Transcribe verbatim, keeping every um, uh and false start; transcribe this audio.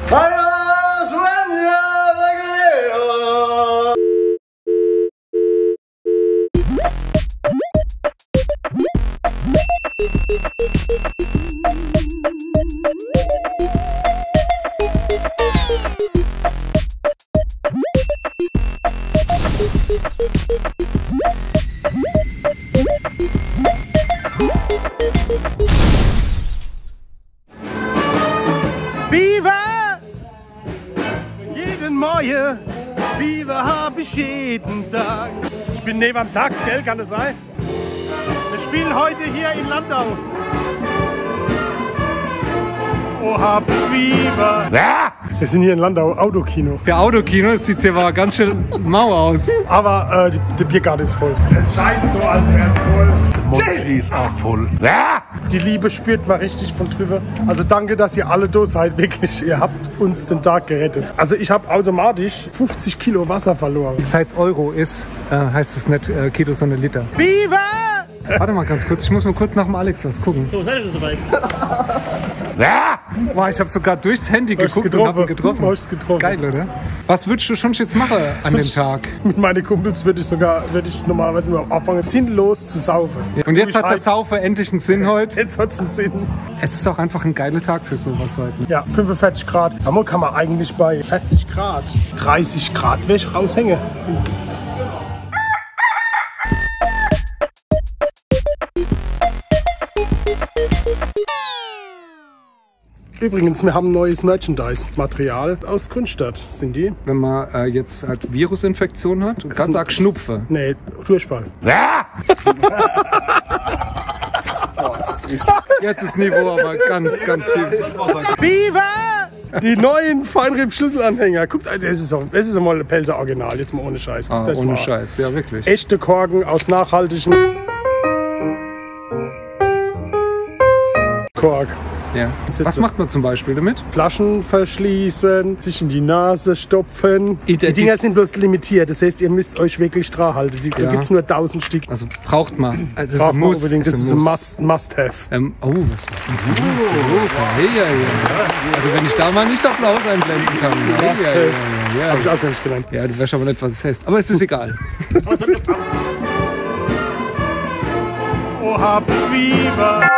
Para sueño de Galileo. Viva! Jeden Morgen, Viva hab ich jeden Tag. Ich bin neben am Takt, gell? Kann das sein? Wir spielen heute hier in Landau. Oh, hab ich Viva. Ja! Wir sind hier in Landau, Autokino. Der Autokino, das sieht hier aber ganz schön mau aus. Aber äh, die, der Biergarten ist voll. Es scheint so, als wär's voll. Monchi ist auch voll. Ja! Die Liebe spürt man richtig von drüber. Also danke, dass ihr alle da seid. Wirklich, ihr habt uns den Tag gerettet. Also ich habe automatisch fünfzig Kilo Wasser verloren. Seit Euro ist, äh, heißt es nicht äh, Kilo, sondern Liter. Viva! Warte mal ganz kurz, ich muss mal kurz nach dem Alex was gucken. So, seid ihr soweit? Ja! Boah, ich habe sogar durchs Handy geguckt und habe ihn getroffen. Hast getroffen. Geil, oder? Was würdest du schon jetzt machen an dem Tag? Mit meinen Kumpels würde ich sogar, würde ich normalerweise nur anfangen, sinnlos zu saufen. Ja. Und jetzt hat das Saufen endlich einen Sinn heute. Jetzt hat's einen Sinn. Es ist auch einfach ein geiler Tag für sowas heute. Ja, fünfundvierzig Grad. Sag mal, kann man eigentlich bei vierzig Grad dreißig Grad Wäsche raushängen? Übrigens, wir haben neues Merchandise-Material aus Kunstadt, sind die. Wenn man äh, jetzt halt Virusinfektion hat und ganz arg Schnupfe. Nee, Durchfall. Ja! Jetzt ist Niveau aber ganz, ganz tief. Viva! Die neuen Feinripp-Schlüsselanhänger. Guckt, das ist, auch, das ist mal ein Pälzer Original, jetzt mal ohne Scheiß. Ah, ohne Scheiß, ja wirklich. Echte Korken aus nachhaltigem Kork. Ja. Was macht man zum Beispiel damit? Flaschen verschließen, sich in die Nase stopfen. Die Dinger sind bloß limitiert, das heißt, ihr müsst euch wirklich dran halten. Die, ja. Da gibt's nur tausend Stück. Also braucht man. Also braucht man unbedingt. Das ist ein Must-Have. Ähm, oh, was war denn das? Oh, hey, ja, ja. Also wenn ich da mal nicht Applaus einblenden kann. Hey, ja, ja, ja, ja. Hab ich auswendig gelernt. Ja, du weißt aber nicht, was es heißt. Aber es ist egal. Oh, hab ich Viva.